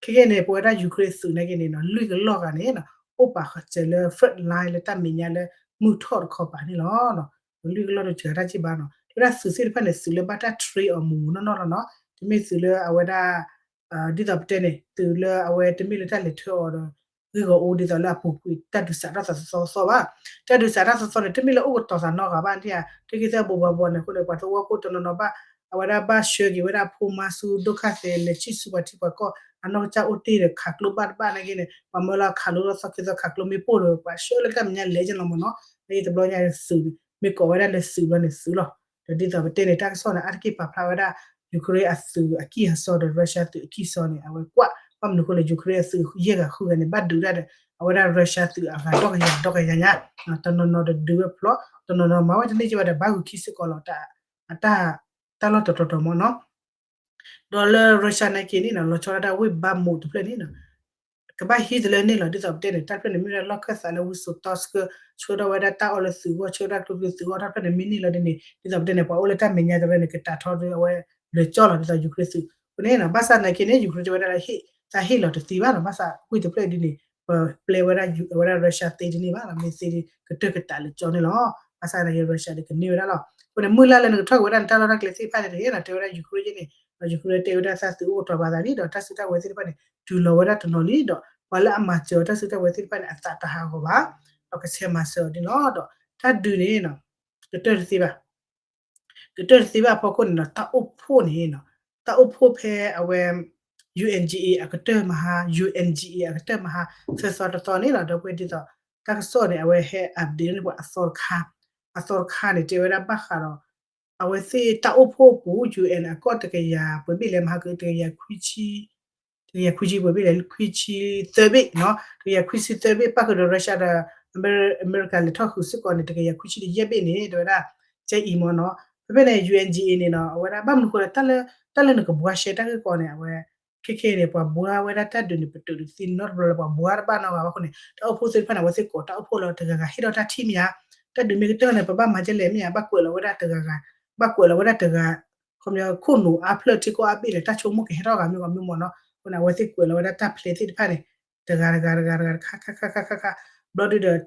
ခဲကဲန့ၣ် ပဝဲဒၣ် Ukraine သုးနာ်က့န့ၣ်နီၤ လွံၢ်ကလီၢ်ဂၤန့ၣ်နီၤ အိၣ်ပာ်ဃာ်စၢၤလၢ front line လၢတၢ်မဲာ်ညါလၢမုၢ်ထီၣ်တခီပၤန့ၣ်လီၤ. လွံၢ်ကလီၢ်တစှၤတၢ်က့ၢ်ဘၣ်နီၤ တဲဝဲဒၣ်သုးသ့ၣ်တဖၣ်န့ၣ် သုးလၢဘၣ်တၢ် train အီၤမူးမူးနီၢ်နီၢ်လီၤနီၤ တမ့ၢ်သုးလၢအဝဲဒၣ် ဒ်သိးပတဲန့ၣ် သုးလၢအဝဲတမ့ၢ်လၢတၢ်လဲၤထၢအီၤဒီး ဂ့ၢ်ဂီၤအူဒ်သိးလၢအပူၤကွံာ် တၢ်ဒုးစးထီၣ်သးသီသီဘၣ်. တၢ်ဒုးစးထီၣ်သီသီန့ၣ် တမ့ၢ်လၢအိၣ်ကတီၤသးနီတဂၤဘၣ် ဒ်ယၤ တၢ်ခံသၢဘိးဘီဘီန့ၣ် အဃိန့ၣ် ပှၤသဝီဖိတနီၤနီၤဘၣ် အဝဲဒၣ်ဘၣ်ဆှၢက့ၤဝဲဒၣ်ဖိမါဆူ ဒိၣ်ခါသဲး လဲၤဆံၣ်ဆူပှၤထံပှၤကီၢ် အနီၢ်ကစၢ်အိၣ်တ့ၢ်ဒီးခးကျိဘၣ်တဘၣ်နာ်က့န့ၣ် ပှၤမၢလီၤခးလိလီၤသီခံသီခးကျိမ့ၢ်ပိၢ်ဒီး ပှၤဆှၢလၢတၢ်မဲာ်ညါလဲၤက့ၤလီၤမ့ၢ်နီၤ နာ်က့တဘျီညါသုး မ့ၢ်ကိးဝဲဒၣ်လၢသုးဘျီန့ၣ်သုးလီၤ. ဒီးဒ်သိးပတဲန့ၣ် တၢ်ကစီၣ်န့ၣ် အါတက့ၢ်ပာ်ဖျါဝဲဒၣ် Ukraine အသုးအကံၢ်အစီဒီး Russia သုးအကံၢ်စီန့ၣ် အဝဲကွၢ် ဘၣ်မနုၤအဃိလဲၣ် Ukraine အသုးယဲၢ်ဂၤဃုဂၤန့ၣ် ဘၣ်ဒုးဒၣ်ဒီး အဝဲဒၣ် Russia သုးအဂၤဒီကယၤဒီကယၤညါ တနီၤနီၤတဒုးဝဲဖျိ တနီၤနီၤမၤဝဲတန့ၢ်က့ၤဘၣ်ဒီး ဘၣ်ဂုာ်ခံစ့ၢ်ကီးလီၤ တၢ် တၢ်လီၢ်တတီၤတီၤမ့ၢ်နီၤ ဒီးလၢ Russia နာ်က့န့ၣ်နီၤ လီၤဆီဒၣ်တၢ်ဝ့ၢ်ဘးမူးတဖျၢၣ်န့ၣ်နီၤ ကဘၣ်ဟံးတလၢန့ၣ်လီၤ. ဒ်သိးပတဲန့ၣ် တၢ်ဖျၢၣ်န့ၣ် မ့ၢ်ဝဲဒၣ်လီၢ်ခၢၣ်သးလၢဝံစိာ်တီဆှၢ ဆှၢထီၣ်ဝဲဒၣ်တၢ်အီၣ်လၢသုးဂီၢ် ဆှၢဝဲဒၣ်ကျိချံသုးဂီၢ် တၢ်ဖျၢၣ်န့ၣ် မ့ၢ်န့ၣ်လီၤဒ်န့ၣ် ဒ်သိးပတဲန့ၣ် ပှၤအိၣ်လၢတၢ်မဲာ်ညါတဖျၢၣ်န့ၣ် ကတးထီၣ်ဒီးအဝဲ လၢာ်ကၠီလီၤ ဒ်သိး Ukraine သုး အဃိန့ၣ်နီၤ ဘၣ်ဆၣ်နာ်က့န့ၣ် Ukraine တဲဝဲဒၣ်လၢ သးဟ့ၣ်လီၤတသ့ဘၣ်နီၤ ဘၣ်ဆၣ်ဝ့ၢ်တဖျၢၣ်ဒ်န့ၣ် ပပျဲဝဲဒၣ် အဝဲဒၣ် Russia သ့ဒ်န့ၣ်ဘၣ်နီၤ မ့ၢ်သ့ဒ်ကတၢၢ်ကတးလၢာ်ကၠီန့ၣ်လီၤ. ဘၣ်ဆၣ်နာ်က့ Russia ဒီးကန့ၢ်ဝဲဒၣ်လီၤ. အဃိန့ၣ် မုၢ်လၢ်လၢနကထီၣ်က့ၤဝဲဒၣ်နတၢ်လီၢ်တၢ်ကျဲသ့ၣ်တဖၣ်န့ၣ်တဂ့ၤနီၤ တဲဝဲဒၣ် Ukraine ယဲန့ၣ် ဒီး Ukraine တဲဝဲဒၣ်သးသုးအိၣ်ကတီၤပာ်သးလံ ဒီးတၢ်စုကဝဲၤသ့ၣ်တဖၣ်န့ၣ် တုၤလီၤဝဲဒၣ်တနီၤလံ ဒီးပှၤလၢအမၤစၢၤအီၤတၢ်စုကဝဲၤသ့ၣ်တဖၣ်န့ၣ် အသးတဟးဂီၤဘၣ် ဒီးကဆဲးမၤစၢၤအီၤန့ၣ်လီၤ. ဒီးတၢ်ဒုးန့ၣ်နီၤ ကတၢၢ်တသ့ဘၣ် ကတၢၢ်တသ့ဘၣ်အဖီခိၣ်န့ၣ်နီၤ တၢ်အိၣ်ဖှိၣ်န့ၣ်နီၤ တၢ်အိၣ်ဖှိၣ်ဖဲအဝဲ UNGA အကတၢၢ်မဟါ UNGA အကတၢၢ်မဟါ သၢသီတသီန့ၣ်နီၤ ဒီပုၢ်ဝဲၢ်ဒ်သိး တၢ်ကစီၣ်န့ၣ် အဝဲဟဲ update န့ၢ်ပှၤအသီတခါ အသီတခါန့ၣ် တဲဝဲဒၣ်ဘၣ်ဃးဒီး အဝဲသ့ၣ်တၢ်အိၣ်ဖှိၣ်အပူၤ UN အကီၢ်တကယၤပှဲၤဘ့ၣ်လဲၣ် မဟါကတကယၤခွံဆံ တကယၤခွံဆံပှဲၤဘ့ၣ်လဲၣ် ခွံဆံသၢဘ့ၣ်နီၤ တကယၤခွံဆံသၢဘ့ၣ် ပၣ်ဃုာ်ဒီး Russia ဒီး အမဲရကၤ လဲၤထီၣ်ဃုာ်စ့ၢ်ကီးန့ၣ် တကယၤခွံဆံတယဲၢ်ဘ့ၣ်န့ၣ် တဲဝဲဒၣ် ကဲအံၤမ့ၢ်နီၤ ဖဲဖဲန့ၣ် UNGA န့ၣ်နီၤ အဝဲဒၣ်ဘၣ်မနုၤဃိလဲၣ် တၢ်လၢ တၢ်လၢနကဘှါရှဲတၢ်ဂ့ၢ်ကီန့ၣ် အဝဲ ခဲခဲန့ၣ် ပှၤဘှါဝဲဒၣ်တၢ်ဒုးန့ၣ် ပတုာ်တသ့နီတဘျီလၢၤ ပှၤဘှါတဘၣ်နီတဂၤဘၣ်အဃိန့ၣ် တၢ်အိၣ်ဖှိၣ်သ့ၣ်တဖၣ်န့ၣ် အဝဲသ့ၣ်ကိးတၢ်အိၣ်ဖှိၣ်လၢတဂၤဂၤဟ့ၣ်ထီၣ်တၢ်ထံၣ်မ့ၢ်ဧါ တၢ်ဒုးမ့ၢ်ကတၢၢ်န့ၣ် ပဘၣ်မၤဒ်လဲၣ်မ့ၢ်ဧါ ဘၣ်ကွဲးလီၤဝဲဒၣ်တဂၤဂၤ ဘၣ်ကွဲးလီၤဝဲဒၣ်တဂၤ ခီပညီခိၣ်နူာ်အါဖျၢၣ်ထံကီၢ်အါဘ့ၣ်လဲၣ် တၢ်ဆိကမိၣ်ကဟဲထီၣ်ဂၤမ့ၢ်ဂီၤမ့ၢ်မ့ၢ်နီၤ အဃိန့ၣ် အဝဲသ့ၣ်ကွဲးလီၤဝဲဒၣ်တၢ်ဖျဲးသ့ၣ်တဖၣ်န့ၣ် တဂၤတဂၤတဂၤတဂၤတခါခါခါခါခါခါ ဘျီဒုဒီး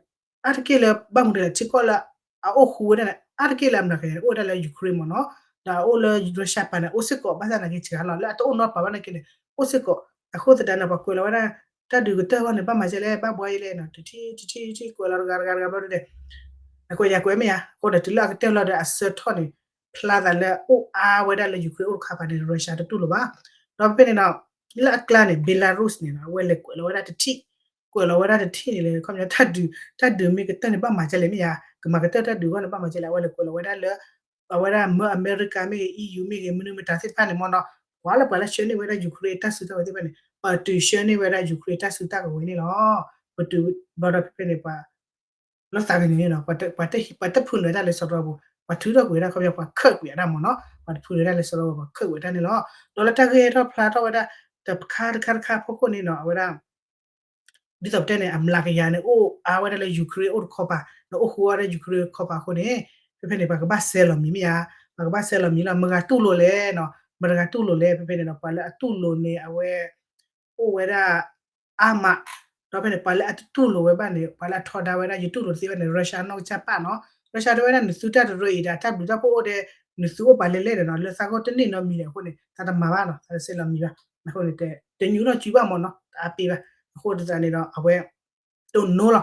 အါတက့ၢ်လၢဘၣ်မနုၤလဲၣ် ထံကီၢ်လၢအအိၣ်ဃူဝဲဒၣ်န့ၣ် အါတက့ၢ်လၢအမတၤကလဲၣ် အိၣ်ဝဲဒၣ်လၢ Ukraine မ့ၢ်နီၤ ဒီးအအိၣ်လၢ Russia ပၤန့ၣ် အိၣ်စ့ၢ်ကီး ဘၣ်ဆၣ်သနာ်က့စှၤလီၤ လၢအတအိၣ်နီတပၤဘၣ်နာ်က့န့ၣ် အိၣ်စ့ၢ်ကီး အဃိသတးန့ၣ် ပှၤကွဲးလီၤဝဲဒၣ် တၢ်ဒုးကတၢၢ်ဘၣ်န့ၣ် ဘၣ်မၤဒ်လဲၣ် ဘၣ်ဘှါယဲလဲၣ်နီၤ တထံၣ်တထံၣ်တထံၣ်ကွဲးလီၤတဂၤတဂၤတဂၤဘျီဒုဒီး နကွဲးယၤကွဲးမ့ၢ်ဧါ အဃိဒီးတုၤလၢအကတၢၢ်လီၤဒီးအဆၢထီၣ်န့ၣ် ဖျါသးလၢအအိၣ်အါဝဲဒၣ်လၢ Ukraine အိၣ်တခါပၤန့ၣ် Russia တတူၢ်လိာ်ဘၣ် ဒီးဖဲန့ၣ်ဒီး လၢအကျါန့ၣ် Belarus န့ၣ်နီၤ အဝဲလဲၤကွဲးလီၤဝဲဒၣ်တထံၣ် ကွဲးလီၤဝဲဒၣ်တထံၣ်န့ၣ်လဲၣ် ခီပညီတၢ်ဒုး တၢ်ဒုးမ့ၢ်ကတၢၢ်န့ၣ် ဘၣ်မၤဒ်လဲၣ်မ့ၢ်ဧါ ကမၤကတၢၢ်တၢ်ဒုးအဂီၢ်န့ၣ် ဘၣ်မၤဒ်လဲၣ် အဝဲလဲၤကွဲးလီၤဝဲဒၣ်လၢ အဝဲဒၣ်မၢအမဲရကၤမ့ၢ်ဂ့ၤ EU မ့ၢ်ဂ့ၤ မနုၤမတၤသ့ၣ်တဖၣ်န့ၣ်မ့ၢ်နီၤ ပှၤလၢပှၤလၢဆှၢန့ၢ်ဝဲဒၣ် Ukraine တၢ်စုတၢ်ဝဲၤသ့ၣ်တဖၣ်န့ၣ် ပတုၤဆှၢန့ၢ်ဝဲဒၣ် Ukraine တၢ်စုတၢ်ကဝဲၤန့ၣ်လီၤ. ပတုၤဘျီဒီးဖဲဖဲန့ၣ် ပှၤ လီၤသးကညီၤန့ၣ်နီၤ ပှၤတဖုနွဲတၢ်လၢစီၤတြီပူၤ ပှၤထုးထီၣ်ကွံာ်ဝဲဒၣ်ခီပညီ ပှၤခၢၣ်ကွံာ်ဝဲဒၣ်မ့ၢ်နီၤ, ပှၤတဖုလၢဒၣ်လၢစီၤလီဝဲ ပှၤခၢၣ်ကွံာ်ဝဲဒၣ်န့ၣ်လီၤ. ဒီးလၢတၢ်ဂ့ၢ်ဟဲထီၣ်ဖျါထီၣ်ဝဲဒၣ် တခါတခါတခါအဖီခိၣ်န့ၣ်နီၤ အဝဲဒၣ် ဒ်သိးပတဲန့ၣ် အမျးကယၤန့ၣ် အိၣ်အါဝဲဒၣ်လၢ Ukraine အိၣ်တခီပၤ, ဒီးအိၣ်ဃူအါဝဲဒၣ် Ukraine တခီပၤအဃိန့ၣ် ဖဲဖဲန့ၣ် ပှၤကဘၣ်ဆဲးလီၤမံၤမ့ၢ်ဧါ, ပှၤကဘၣ်ဆဲးလီၤမံၤလီၤ. မတၤဂၤတူၢ်လိာ်လဲၣ်နီၤ, မတၤဂၤတူၢ်လိာ်လဲၣ်. ဖဲဖဲန့ၣ်ဒီး ပှၤလၢအတူၢ်လိာ်န့ၣ် အဝဲ အိၣ်ဝဲဒၣ် အါမး, ဒီးဖဲန့ၣ် ပှၤလၢအတတူၢ်လိာ်ဝဲဘၣ်န့ၣ် ပှၤလၢအထီဒါဝဲဒၣ် ယတူၢ်လိာ်တသ့ဘၣ်န့ၣ် Russia နီၢ်ကစၢ်ပၢ်နီၤ. Russia တဲဝဲဒၣ် နသုတၢ်တရၢအံၤဒီး တၢ်ဘျုးတၢ်ဖှိၣ်အိၣ်ဒီး နသုအိၣ်ပာ်လဲၣ်လဲၣ်ဒီးနီၤ, လၢသးဂီၢ်တန့ၢ်နီတမံၤဒီး အဃိန့ၣ် သးတမၤဘၣ်နီၤ, သးတဆဲးလီၤမံၤဘၣ်. အဃိန့ၣ် တညူးထီၣ်စုဘၣ်မ့ၢ်နီၤ, တအါပ့ဘၣ်. အဃိသတးန့ၣ်ဒီး အဝဲ တအိၣ်နီလီၤ.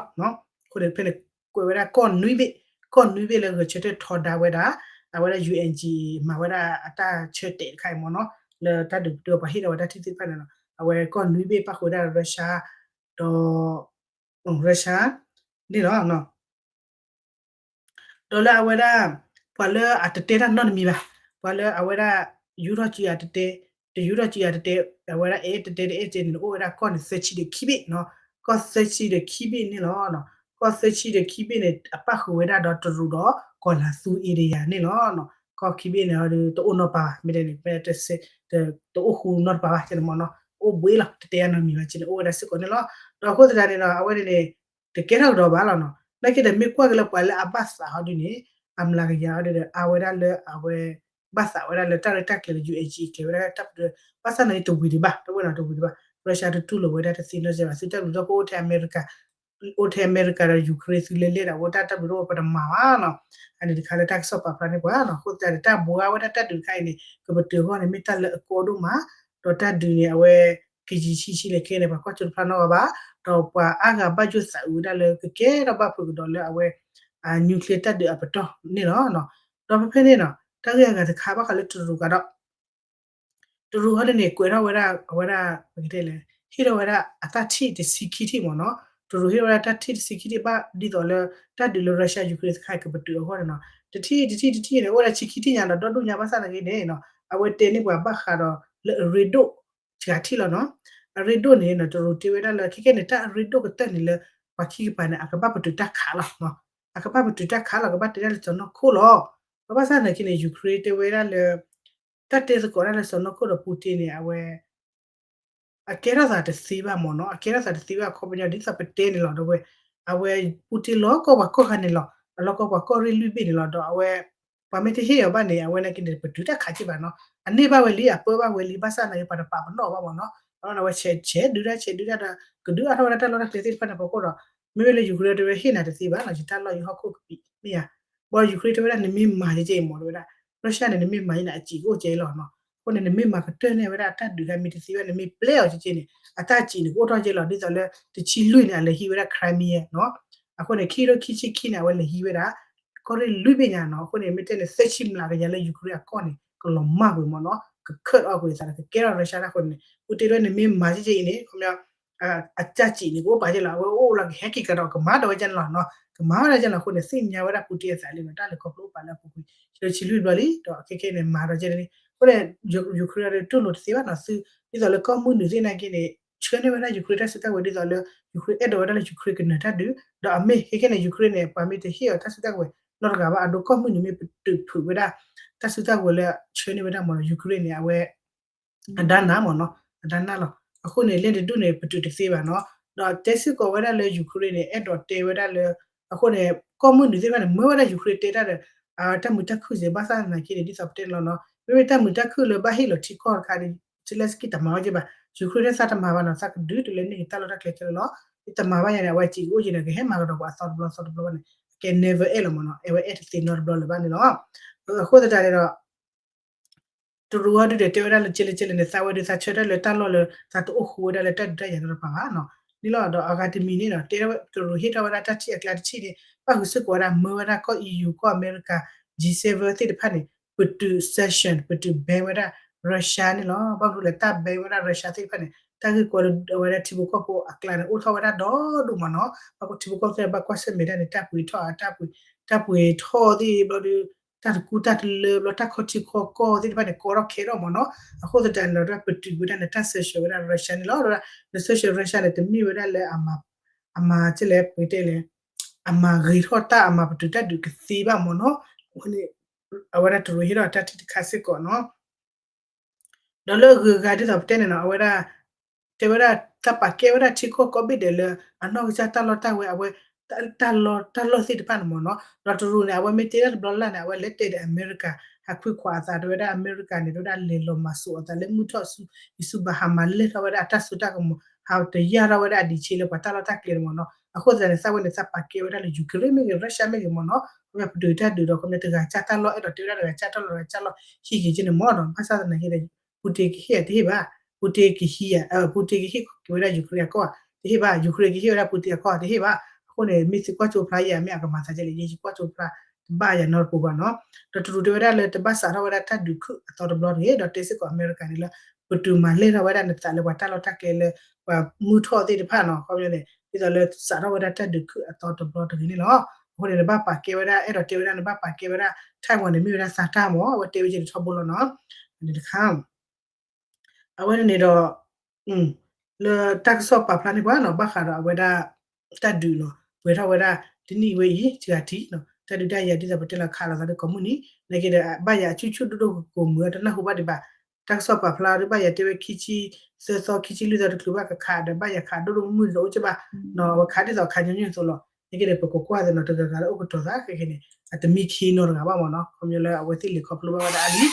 အဃိန့ၣ် ဖဲန့ၣ် ကွဲးဝဲဒၣ်ကီၢ်နွံဘ့ၣ်, ကီၢ်နွံဘ့ၣ်လၢဂဲၤဆၢထၢၣ်ထီဒါဝဲဒၣ် အဝဲဒၣ် ယူၣ်အ့ၣ်အ့ၣ် မၤဝဲဒၣ်အတၢ်ဆၢတဲာ်တခါအံၤမ့ၢ်နီၤ, လၢတၢ်ဒုးပတုာ်ပှၤဟ့ၣ်ထီၣ်ဝဲတၢ်ထံၣ်သ့ၣ်တဖၣ်န့ၣ်လီၤ. အဝဲကီၢ်နွံဘ့ၣ်ပၣ်ဃုာ်ဝဲဒၣ် Russia ဒီး Russia န့ၣ်လီၤ. ဒီးလၢအဝဲဒၣ် ပှၤလၢအတတဲတၢ်နီတမံၤဘၣ်, ပှၤလၢအဝဲဒၣ် ယူထီၣ်စုယၤတတဲ, တယူထီၣ်စုယၤတတဲ, အဝဲဒၣ်အဲၣ်တတဲတအဲၣ်တတဲန့ၣ် အိၣ်ဝဲဒၣ်ကီၢ်န့ၣ် သၢဆံဒီးခံဘ့ၣ်နီၤ, ကီၢ်သၢဆံဒီးခံဘ့ၣ်န့ၣ်လီၤ. ကီၢ်သၢဆံဒီးခံဘ့ၣ်န့ၣ် အပၣ်ဃုာ်ဝဲဒၣ်ဒီးတရူးဒီး ကီၢ်လၤသူအ့ဒယၤန့ၣ်လီၤ. ကီၢ်ခံဘ့ၣ်န့ၣ်ဒီး တအိၣ်နီတပၤဘၣ်, မ့ၢ်တဲန့ၣ် တအိၣ်ဃူနီတပၤဘၣ်န့ၣ်မ့ၢ်နီၤ, အိၣ်ဘှံးလီၤ, တတဲအနီတမံၤဘၣ်န့ၣ် အိၣ်ဝဲဒၣ်စ့ၢ်ကီးန့ၣ်လီၤ. ဒီးအဃိသတးန့ၣ်ဒီး အဝဲန့ၣ်န့ၣ် တကဲထီၣ်ကဒီးဘၣ်လီၤနီၤ. နာ်က့ဒီး မ့ၢ်ကွၢ်က့ၤလၢပှၤလၢအဘၣ်သးဟီဒုန့ၣ် အမျးကယၤဟီဒုဒီး အါဝဲဒၣ်လၢအဝဲ ဘၣ်သးဝဲဒၣ်လၢတၢ်ရဲၣ်တၢ်ကျဲၤလၢ ယူၣ်အ့ၣ်အ့ၣ် ကဲဝဲဒၣ်တၢ်ပဒု, ဘၣ်ဆၣ်နာ်က့တဝံၤဒံးဘၣ်, တဝဲနီၤ တဝံၤဒံးဘၣ်. Russia တတူၢ်လိာ်ဝဲဒၣ်တသ့နီတစဲးဘၣ်, သုတၢ်ဘျုးတၢ်ဖှိၣ်အိၣ်ထဲအမဲရကၤ အိၣ်ထဲအမဲရကၤဒီး Ukraine သုလဲၤလဲၤဒီး အဝဲတၢ်တၢ်ဘျုးတၢ်ဖှိၣ်ပတမၤဘၣ်နီၤ. အန့ၣ်တခါလၢတၢ်ကစီၣ်ပာ်ဖျါန့ၢ်ပှၤနီၤ. အဃိသတးန့ၣ် တၢ်ဘှါဝဲဒၣ်တၢ်ဒုးတခါအံၤန့ၣ် ကပတုာ်အဂီၢ်န့ၣ် မ့ၢ်တၢ်လၢအကီဒိၣ်မး, ဒီးတၢ်ဒုးန့ၣ် အဝဲ ကယံာ်ဆံးဆံးလဲၣ်ခဲန့ၣ် ပှၤကွၢ်စိတဖျါနီတဂၤဘၣ်, ဒီးပှၤအါဂၤဘၣ်ယိၣ်သးအုးဝဲဒၣ်လၢကကဲထီၣ်ဘၣ်ဖုးကဒီးလၢအဝဲ nuclear တၢ်ဒုးအပတီၢ်န့ၣ်လီၤ. ဒီးဖဲဖဲန့ၣ်နီၤ တၢ်ဂ့ၢ်အဂၤတခါဘၣ်ဃးလၢတရူးကဒီး တရူးဟီဒ်န့ၣ် ကွဲးထီၣ်ဝဲဒၣ် အဝဲဒၣ် ပကတဲလဲၣ် ဟ့ၣ်ထီၣ်ဝဲဒၣ်အတၢ်ထံၣ်တဆံခံထံၣ်မ့ၢ်နီၤ. တရူးဟ့ၣ်ထီၣ်ဝဲဒၣ်တၢ်ထံၣ်တဆံခံထံၣ်ဘၣ် ဒ်သိးလၢ တၢ်ဒုးလၢ Russia Ukraine တခါအံၤ ကပတုာ်အဂီၢ်န့ၣ်နီၤ. တထံၣ်တထံၣ်တထံၣ်န့ၣ် အိၣ်ဝဲဒၣ်ဆံခံထံၣ်ညါဒီး ဒီဒူၣ်ညါဘၣ်ဆၣ်သနာ်က့န့ၣ်နီၤ အဝဲတဲန့ၢ်ပှၤဘၣ်ဃးဒီးလၢအရ့ဒိၣ် စှၤထံၣ်လီၤနီၤ. အရ့ဒိၣ်န့ၣ်နီၤ တရူးတဲဝဲဒၣ်လၢ ခဲကဲန့ၣ် တၢ်အရ့ဒိၣ်ကတၢၢ်န့ၣ်လၢ ပှၤခံကပၤန့ၣ် အကဘၣ်ပတုာ်တၢ်ခးလီၤ. အကဘၣ်ပတုာ်တၢ်ခးလီၤ ကဘၣ်တဲဒၣ်လၢစီၢ်နီၤခိၣ်လီၤ. ဘၣ်ဆၣ်သနာ်က့န့ၣ် Ukraine တဲဝဲဒၣ်လၢ တၢ်တဲသကိးဒၣ်လၢစီၢ်နီၤခိၣ်ဒီး Putin န့ၣ် အဝဲ အကဲထီၣ်သးတသ့ဘၣ်မ့ၢ်နီၤ. အကဲထီၣ်သးတသ့ဘၣ်အခီပညီ ဒ်သိးပတဲန့ၣ်လီၤ. ဒီးဝဲ အဝဲ Putin လီၤကီၢ်ပှၤကီၢ်ခါန့ၣ်လီၤ. အလီၤကီၢ်ပှၤကီၢ်ရ့ၣ်လွံၢ်ဘ့ၣ်န့ၣ်လီၤ. ဒီးအဝဲ ပှၤမ့ၢ်တဟ့ၣ်အီၤဘၣ်န့ၣ် အဝဲနာ်က့န့ၣ် ပတုာ်တၢ်ခးက့ဘၣ်နီၤ. အန့ၢ်ဘၣ်ဝဲလံ အပၢဘၣ်ဝဲလံ ဘၣ်ဆၣ်သနာ်က့ ပှၤတပာ်ပနီၣ်ဘၣ်မ့ၢ်နီၤ. အဝဲဆဲးဆဲးဒုးတၢ် ဆဲးဒုးတၢ်ဒီး ကဒုးအါထီၣ်ဝဲဒၣ်တၢ်လီၢ်တၢ်ကျဲသ့ၣ်တဖၣ်န့ၣ် ဖီခိၣ်ဒီး မ့မ့ၢ်လၢ Ukraine တဲဝဲဟ့ၣ်နၤတသ့ဘၣ်နီၤ, ယတၢ်လီၢ်ယဟီၣ်ခိၣ်ကပံာ်မ့ၢ်ဧါ. ဘၣ် Ukraine တဲဝဲဒၣ် နမ့ၢ်မၤကဲကဲအံၤမ့ၢ် တဲဝဲဒၣ် Russia န့ၣ် နမ့ၢ်မၤန့ၣ် အစံာ်ကအိၣ်ကဲလီၤနီၤ. အဃိန့ၣ် နမ့ၢ်မၤကတၢၢ်န့ၢ်ဝဲဒၣ်တၢ်ဒုးခါမ့ၢ်တသ့ဘၣ် နမ့ၢ်ပျဲအီၤကဲကဲန့ၣ် အတၢ်စံာ်န့ၣ် ကအိၣ်ထီၣ်ကဲလီၤ. ဒ်သိးလၢ တဆံလွံၢ်န့ၣ် အလဲၤဟံးဝဲဒၣ် Crimea နီၤ. အဃိန့ၣ် ခံကထိခံဆံခံန့ၣ် အဝဲလဲၤဟံးဝဲဒၣ် ကီၢ်ရ့ၣ်လွံၢ်ဘ့ၣ်ညါနီၤ. အဃိန့ၣ် မ့ၢ်တဲန့ၣ် သၢဆံမျးကယၤလၢ Ukraine အကီၢ်န့ၣ် ကလီၤမၢ်ကွံာ်မ့ၢ်နီၤ, ကခၢၣ်အီၣ်ကွံာ်သးဒီး ကကဲထီၣ် Russia တၢ်ဃိန့ၣ် Putin တဲဝဲ နမ့ၢ်မၤကဲကဲအံၤန့ၣ် ခီပညီ အတၢ်စံာ်န့ၣ် ကအိၣ်ပာ်ကဲလီၤ. အဝဲအိၣ်လီၤကဟဲက့ၤကဒီး ကမၤဒီးဝဲကဲန့ၣ်လီၤနီၤ, ကမၤဝဲဒၣ်ကဲလီၤ. အဃိန့ၣ် သ့ၣ်ညါဝဲဒၣ် Putin အသးလံနီၤ, တၢ်လဲၤခီဖျိအိၣ်ပာ်လၢအပူၤကွံာ် ဆံလွံၢ်ဘျီလံ ဒီးခဲကဲန့ၣ် မၤဒီးကဲန့ၣ်. အဃိန့ၣ် Ukraine ဒီးတူၢ်လိာ်တသ့ဘၣ်နီၤ, သု ဒ်သိးလၢကီၢ်မုၢ်နုာ်သ့ၣ်နာ်က့န့ၣ် ဆှၢန့ၢ်ဝဲဒၣ် Ukraine တၢ်စုတၢ်ဝဲၤ ဒ်သိးလၢ Ukraine အဲၣ်ဒိးဝဲဒၣ်လၢ Ukraine ကနၢၤတၢ်ဒုး, ဒီးအမ့ၢ်ခဲကဲန့ၣ် Ukraine န့ၣ် ပှၤမ့ၢ်တဟ့ၣ်အီၤတၢ်စုတၢ်ဝဲၤနီတဂၤဘၣ်, အဒိကီၢ်မုၢ်နုာ်မ့ၢ်ပတုာ်ဖုးဝဲဒၣ် တၢ်စုတၢ်ဝဲၤလၢဆှၢန့ၢ်ဝဲဒၣ်မ့ၢ်နီၤ Ukraine န့ၣ် အဝဲ အဒါနးမ့ၢ်နီၤ, အဒါနးလီၤ. အဃိန့ၣ် လၢတဒူၣ်န့ၣ် ပတုာ်တသ့ဘၣ်နီၤ. ဒီးတဲစ့ၢ်ကီးဝဲဒၣ်လၢ Ukraine န့ၣ် အဲၣ်ဒိးတဲဝဲဒၣ်လၢ အဃိန့ၣ် ကီၢ်မုၢ်နုာ်သ့ၣ်တဖၣ်န့ၣ် မၢဝဲဒၣ် Ukraine တဲတၢ်ဒီး တၢ်မုာ်တၢ်ခုၣ်စ့ၢ် ဘၣ်ဆၣ်သနာ်က့န့ၣ် ဒ်သိးပတဲန့ၣ်လီၤနီၤ. မ့မ့ၢ်တၢ်မုာ်တၢ်ခုၣ်လၢဘၣ်ဟ့ၣ်လီၤထံကီၢ်တခါန့ၣ် Zelenskyy တမၤဝဲက့ဘၣ်. Ukraine သးတမၤဘၣ်နီၤ, သးကဒုးတုၤလၢန့ၢ်က့ၤတၢ်လီၢ်တၢ်ကျဲခဲလၢာ်လီၤ. တမၤဘၣ်ယၤန့ၣ် အဝဲစံးကအိၣ်က့န့ၣ် ကဟဲမၤကဒီးပှၤအသီတဘျီသီတဘျီဘၣ်န့ၣ် အကဲ never end လီၤမ့ၢ်နီၤ, အဝဲအဲၣ်တသ့နီတဘျီလၢၤဘၣ်န့ၣ်လီၤ. အဃိသတးန့ၣ်ဒီး တရူးအီၤဒုးဒီးတဲဝဲဒၣ်လၢကဲလၢကဲလၢန့ၣ် သးဝဲဒုးသးဆၢထၢၣ်လၢတၢ်လီၢ်လၢ သးတအိၣ်ဃူဝဲဒၣ်လၢတၢ်ဒုးတၢ်ယၤနီတပၤဘၣ်နီၤ. န့ၣ်လီၤ. ဒီးအဂၤတမံၤန့ၣ်ဒီး တဲဝဲတရူးဟ့ၣ်ထီၣ်ဝဲဒၣ်တၢ်ထံၣ်အကျါတထံၣ်န့ၣ် ပၣ်ဃုာ်စ့ၢ်ကီးဝဲဒၣ် မၢဝဲဒၣ်ကီၢ် E U ကီၢ်အမဲရကၤ G seven သ့ၣ်တဖၣ်န့ၣ် ပတုာ် sanction ပတုာ် ban ဝဲဒၣ် Russia န့ၣ်လီၤ. ဘၣ်မနုၤလဲၣ် တၢ် ban ဝဲဒၣ် Russia သ့ၣ်တဖၣ်န့ၣ် တၢ်ဂ့ၢ်ကီလၢအဝဲဒၣ်ထံဖိကီၢ်ဖိအကျါန့ၣ် အိၣ်ထီၣ်ဝဲဒၣ်ဒီဒူၣ်မ့ၢ်နီၤ. ဘၣ်ဃိထံဖိကီၢ်ဖိသ့ၣ်တဖၣ်ဘၣ်ကွၢ်ဆၢၣ်မဲာ်တၢ်န့ၣ် တၢ်ပှ့ၤထီၣ် တၢ်ပှ့ၤ တၢ်ပှ့ၤထီၣ်သ့ၣ်ဘျီဒီး တၢ်တကူတၢ်တလၢဘျီ တၢ်ခီထံခီကီၢ်သ့ၣ်တဖၣ်န့ၣ် ကီထီၣ်ခဲထီၣ်မ့ၢ်နီၤ. အဃိသတးန့ၣ်ဒီး ပတုာ်ဝဲဒၣ်န့ၣ် တၢ် sanction ဝဲဒၣ် Russia န့ၣ်လီၤ. ဒီး sanction Russia န့ၣ် တမ့ၢ်ဝဲဒၣ်လၢ အမၤ ကဲလဲၣ် ပကတဲလဲၣ် အမၤဂ့ၤထီၣ်တၢ် အမၤပတုာ်တၢ်ဒုးကသ့ဘၣ်မ့ၢ်နီၤ. အဝဲဒၣ်တရူးဟ့ၣ်ထီၣ်တၢ်ထံၣ်တခါစ့ၢ်ကီးနီၤ. ဒီးလၢအဂုၤအဂၤဒ်သိးပတဲန့ၣ်နီၤ အဝဲဒၣ် တဲဝဲဒၣ် သးပာ်ကဲဝဲဒၣ်ထံကီၢ်ကိးဘ့ၣ်ဒဲးလၢ အနီၢ်ကစၢ်တၢ်လီၢ်တၢ်ဝဲ အဝဲ တၢ်လီၢ်တၢ်လီၢ်သ့ၣ်တဖၣ်န့ၣ်မ့ၢ်နီၤ. ဒီးတရူးန့ၣ် အဝဲမ့ၢ်တဲဒၣ်တဘျီလၢ်န့ၣ် အဝဲလဲၤတဲဒီးအမဲရကၤ ဟးခွံခွးအသး တဲဝဲဒၣ်အမဲရကၤန့ၣ် တဲဝဲဒၣ်လဲၤလီၤမၤစၢၤအသးလၢမုၢ်ထီၣ်ဆူ ယဆူဘၣ်ဟးမၤလဲၢ်ထီၣ်ဝဲဒၣ်အတၢ်စိတၢ်ကမီၤ ဟးတယာ်ထီၣ်ဝဲဒၣ်အဒံးဆ့လၢပှၤတၢ်လီၢ်တၢ်ကျဲန့ၣ်မ့ၢ်နီၤ. အဃိသတးန့ၣ် သးဝဲန့ၣ် သးပာ်ကဲဝဲဒၣ်လၢ Ukraine မ့ၢ်ဂ့ၤ Russia မ့ၢ်ဂ့ၤမ့ၢ်နီၤ ခီဖျိပတုာ်တၢ်ဒုးဒီး ခီဖျိတဂၤကၢ်တၢ်လီၢ် အဲၣ်ဒိးတဲဝဲဒၣ်တဂၤကၢ်တၢ်လီၢ် တဂၤကၢ်လီၢ် ဟံးက့ၤက့န့ၣ်မ့ၢ်နီၤ. ဘၣ်ဆၣ်သနာ်က့ဒီး Putin ကဟ့ၣ်တဟ့ၣ်ဘၣ် Putin ကဟံးဧါ Putin ကဟ့ၣ်က့ၤဝဲဒၣ် Ukraine အကီၢ်ဧါ တဟ့ၣ်ဘၣ် Ukraine ကဟ့ၣ်ဝဲဒၣ် Putin အကီၢ်ဧါ တဟ့ၣ်ဘၣ်. အဃိန့ၣ် မ့ၢ်သုကွၢ်ကၠိဖျါယၤ မ့ၢ်အကမၤသးဒ်လဲၣ် ယဲယကွၢ်ကၠိဖျါ တဘၣ်ယၤနီတပူၤဘၣ်နီၤ. ဒီးတရူးတဲဝဲဒၣ်လၢတဘၣ်စးထီၣ်ဝဲဒၣ်တၢ်ဒုးခုၣ်အသီတဘျီတဂ့ၤ ဒီးတဲစ့ၢ်ကီးအမဲရကၤန့ၣ်လၢ ပတုာ်မၤလဲၢ်ထီၣ်ဝဲဒၣ်နသးလၢပှၤတၢ်လီၢ်တၢ်ကျဲလၢ ပှၤမုၢ်ထီၣ်သ့ၣ်တဖၣ်နီၤ ခီဖျိန့ၣ် ဒ်သိးလၢစးထီၣ်ဝဲဒၣ်တၢ်ဒုးခုၣ်အသီတဘျီတဂ့ၤန့ၣ်လီၤ. အဃိန့ၣ် နဘၣ်ပာ်ကဲဝဲဒၣ် အဲၣ်ဒိးတဲဝဲဒၣ် နဘၣ်ပာ်ကဲဝဲဒၣ် Taiwan န့ၣ် မ့ၢ်ဝဲဒၣ်သးတၢ်မ့ၢ် အဝဲတဲဝဲက့ၤတထီဘိလီၤနီၤ. န့ၣ်တခါ အဝဲန့ၣ်န့ၣ်ဒီး လၢတၢ်ကစီၣ်ပာ်ဖျါန့ၢ်ပှၤနီၤ ဘၣ်ဃးဒီးအဝဲဒၣ် တၢ်ဒုးနီၤ ပှဲၤထီၣ်ဝဲဒၣ် တနံၣ်ဝဲအံၤ တဂၤထံးနီၤ တၢ်ဒုးတၢ်ယၤဒ်သိးပတဲလီၤခးလိာ်သးဒီးကိးမုၢ်နံၤ နာ်က့ဒီး ဘၣ်ယၤအဆူၣ်ဆူၣ်ဒိၣ်ဒိၣ်ကိးကိးမုၢ် တနၢ်ဟူဘၣ်ဒံးဘၣ် တၢ်ကစီၣ်ပာ်ဖျါဒီး ဘၣ်ယၤတဲဝဲခံဆံသၢသီ ခံဆံလွံၢ်သီတချုးဘၣ်ကခးဒီး ဘၣ်ယၤခးဒိၣ်ဒိၣ်မုၢ်မုၢ်ဒီးအိၣ်က့ဘၣ်နီၤ အဝဲခးဒ်သိးခးညီညီသိးလီၤ. နာ်က့ဒီး ပကကွၢ်သးနီၤ တဂၤဂၤလၢအိၣ်ကတီၤသးခဲကဲန့ၣ် အတမံခ့နီတဂၤဘၣ်မ့ၢ်နီၤ ခီဖျိလၢအဝဲသ့ၣ်လဲၤခီဖျိဘၣ်ဝဲဒၣ်အါလံ.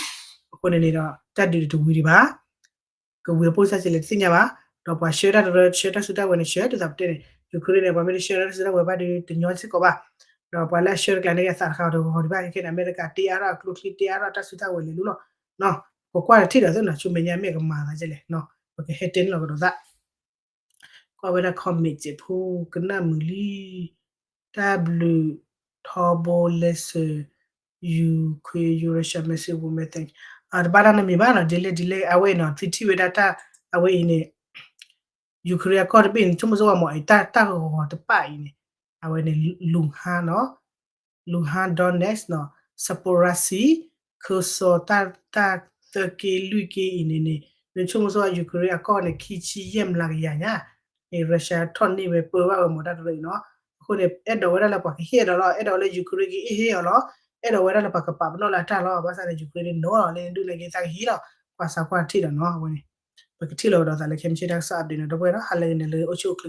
အဃိန့ၣ်န့ၣ်ဒီး တၢ်ဒုးတဝံၤဒံးဘၣ် ကဝံၤအပိၢ်စၢ်ကလဲၣ်တသ့ၣ်ညါဘၣ်. ဒီးပှၤဆှၢတၢ်တရၢ ဆှၢတၢ်စုတၢ်ဝဲၤန့ၣ် ဆှၢဒ်သိးပတဲန့ၣ် Ukraine န့ၣ် ပှၤမ့ၢ်တဆှၢတၢ်စုတၢ်ဝဲၤဘၣ်ဒီး တညီစ့ၢ်ကီးဘၣ်. ဒီးပှၤလၢအဆှၢတကျါန့ၣ် အသးတခါအီၤတဂီၤဂီၤဒံးဘၣ် ခဲခဲန့ၣ် အမဲရကၤတ့အါထီၣ်အကျိချံ တ့အါထီၣ်တၢ်စုတၢ်ဝဲၤလဲၤလိၤလီၤ. ပကွၢ်တထံၣ်ဒီးသ့ၣ်နီၤ ဆူမဲာ်ညါမ့ၢ်ကမၤသးဒ်လဲၣ် ပကဟဲတဲန့ၣ်လီၤကဒီးသး ကွၢ်ဝဲဒၣ် comment စဲးဖိ ကနၣ်မုာ်လံ တၢ်ဘျုးထီဘိလဲၤစၢၤ ယူၤခရ့ၣ် ယူၤရၡါ မ့ၢ်စ့ၢ်ဖိ မဲၣ်သဲ တဘၣ်တၢ်နီတမံၤဘၣ်နီၤ ဒ်လဲၣ်ဒ်လဲၣ် အဝဲအံၤနီၤ သုထံၣ်ဝဲဒၣ်တၢ် အဝဲအံၤန့ၣ် ယူၤခရ့ၣ်အကီၢ်တဘ့ၣ်န့ၣ် ဆိကမိၣ်ဆိကဝဲမ့ၢ်အံၤ တၢ်ဂီၤဂီၤတပၣ်အံၤန့ၣ် အဝဲန့ၣ် Luhansk နီၤ Luhansk, Donetsk နီၤ Zaporizhzhia ခၢစီၤ တၢ်သၢက့လွံၢ်က့အံၤန့ၣ်န့ၣ် နဆိကမိၣ်ဆိကဝဲ ယူၤခရ့ၣ်အကီၢ်န့ၣ် ခံဆံယဲၢ်မျးကယၤညါ န့ၣ် Russia ထီၣ်န့ၢ်ဝဲပၢဘၣ်ဝဲမ့ၢ်တၢ်တရၢအံၤနီၤ. အဃိန့ၣ် အဲၣ်ဒိးဝဲဒၣ်လၢပှၤကဟ့ၣ်အီၤဒီးလီၤ အဲၣ်ဒိးဝဲလၢယူၤခရ့ၣ်ကဟ့ၣ်အီၤလီၤ အဲၣ်ဒိးဝဲဒၣ်လၢပှၤကပာ်ပနီၣ်လၢအတၢ်လီၤ ဘၣ်ဆၣ်န့ၣ် ယူၤခရ့ၣ်န့ၣ်နီၤလီၤ လၢဒုးလၢက့သးကဟံးလီၤ ကွၢ်စးကွၢ်ထံၣ်ဒီးနီၤ အဝဲန့ၣ် ပကထံၣ်လိာ်ကဒီးသးလၢခဲမုၢ်ဆ့ၣ်တၢ်ကစီၣ် update နီၤ ဒီပုၢ်ဝဲၢ်နီၤ ဟါလၢဂ့ၤန့ၣ်လၢအိၣ်ဆူၣ်အိၣ်ချ့